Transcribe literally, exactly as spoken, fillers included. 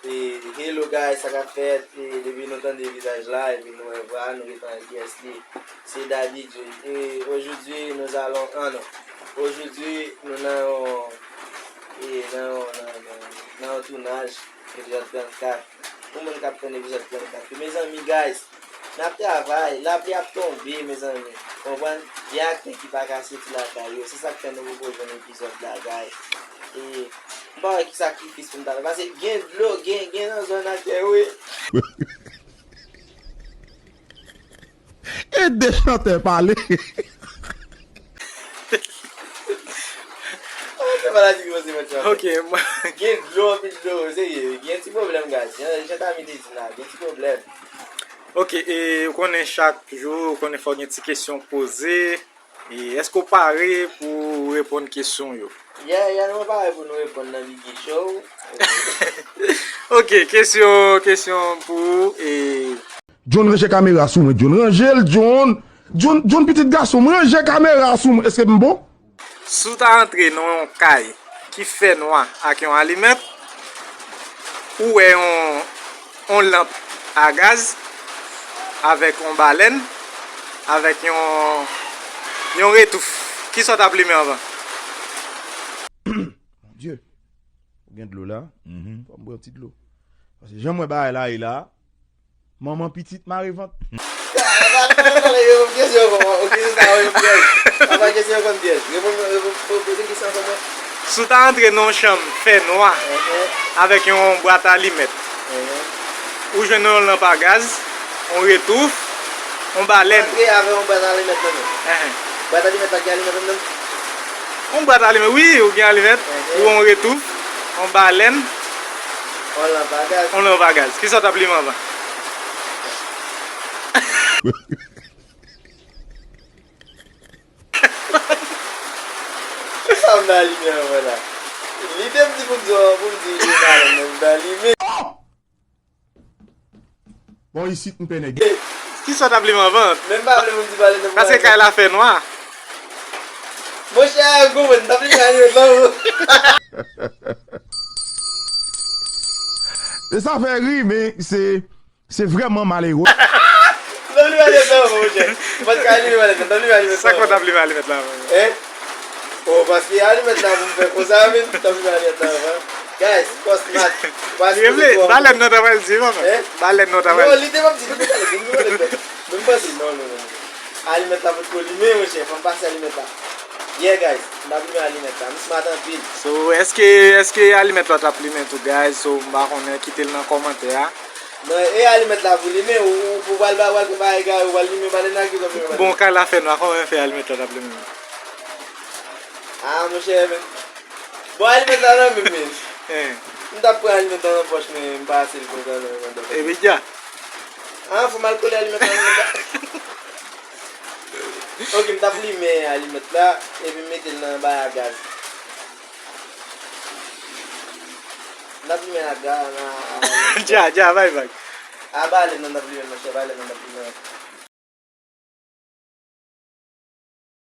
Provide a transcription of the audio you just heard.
E, hello guys, sa k ap fèt? E, depi nou tande vizaj la, epi nou wè vwa, nou gentan wè kiyès li. Se Daddy J. E, aujourd'hui, nous allons, ah non. Aujourd'hui, nou nan yon, e, nan yon, nan, nan, nan yon tounaj, epizòd trannkat. Pou moun k ap tann epizòd trannkat yo. Mezanmi, guys, n ap travay, lapli ap tonbe, mezanmi. Konprann? Gen aktè ki pa ka soti lakay yo. Se sa k fè nou poko jwenn epizòd la, guys. E, m pa wè ki sakrifis pou m ta fè. Paske gen dlo, gen, gen nan zòn aktè yo, wi. Ede chantè pale. Se maladi ki poze mwen chante. Ok, mwen. Gen dlo, anpil dlo, serye. Gen ti pwoblèm, guys. Jan, jan Tami te di la, gen ti pwoblèm. Ok, e ou konnen chak jou, ou konnen fò gen ti kesyon poze. E èske w pare pou reponn kesyon yo? Yeah, yeah, nou pare pou nou reponn nan Biggy Show. Ok, kesyon, kesyon pou ou, e John, ranje kamera sou mwen, John. Ranje l, John. John, John, pitit gason m, ranje kamera sou mwen. Èske m bon? Si w ta antre nan yon kay ki fè nwa ak yon alimèt, ou wè yon, yon lanp a gaz avèk yon balèn, avèk yon, yon retouf. Kisa w t ap limen anvan? Mon Dieu. Ou gen dlo la? Mhm. Fò m bwè yon ti dlo. Paske jan m wè bagay la ye la, manman pitit mare vant. Apa kesyon konn pyèj. Apa kesyon konn pyèj. Reponn, reponn, poze kesyon ankò mwen. Si w ta antre nan yon chanm fè nwa, mhm, avèk yon bwat alimèt, mhm, ou jwenn yon lanp a gaz, yon retouf, yon balèn. Antre avèk yon bwat alimèt nan men. Ehe. Bwat alimèt la gen alimèt anndan? Yon bwat alimèt, wi, ou gen alimèt, ehe, ou yon retouf, yon balèn, yon lanp a gaz. Yon lanp a gaz. Kisa w t ap limen anvan? Sa m ta limen anvan la? Lide m di pou m di, pou m di, li pa nan menm ta limen. Bon, isit, m pè nèg. Kisa w t ap limen anvan? Menm pa vle pou m di pale nan. Paske kay la fè nwa. Monchè, m konprann, m t ap limen alimèt la, wi. E sa fè ri, men se Se vrèman malere. N ap limen alimèt la, monchè. Ou pa t ka limen alimèt la, n ap limen alimèt la. Sa k fè w t ap limen alimèt la, monchè? Hein? Oh, paske alimèt la pou m fè konsa, men, n ap limen alimèt la, hein? Guys, fòs mat. Revle, balèn nan ta pral di, papa. Hein? Balèn nan ta pral di. Non, li te p ap di, li te pale, li te pale. Men m panse, non, non, non, non. Alimèt la potko limen, monchè. Fò m pase alimèt la. Yeah, guys, n ap limen alimèt la. M smat anpil. So, èske, èske alimèt la t ap limen tou, guys? So, m pa konnen, kite l nan kòmantè a. Non, e alimèt la pou limen, ou, ou, ou pral ba, pral fè bagay egare, ou pral limen balèn nan, ki zòt limen balèn? Bon, kay la fè nwa, kòman fè alimèt la t ap limen? Ah, monchè, men. Bon, alimèt la nan men m, men. Hein. M t ap pran alimèt la nan pòch, men m pase l konsa nan men mwen. Epi dja. Ah, fò m al kole alimèt la nan men m. Ok, m t ap limen alimèt la, epi m mete l nan bay a gaz. N ap limen a ga-, nan, a, dja, dja, bay vag. A balèn nan n ap limen, monchè, balèn nan n ap limen.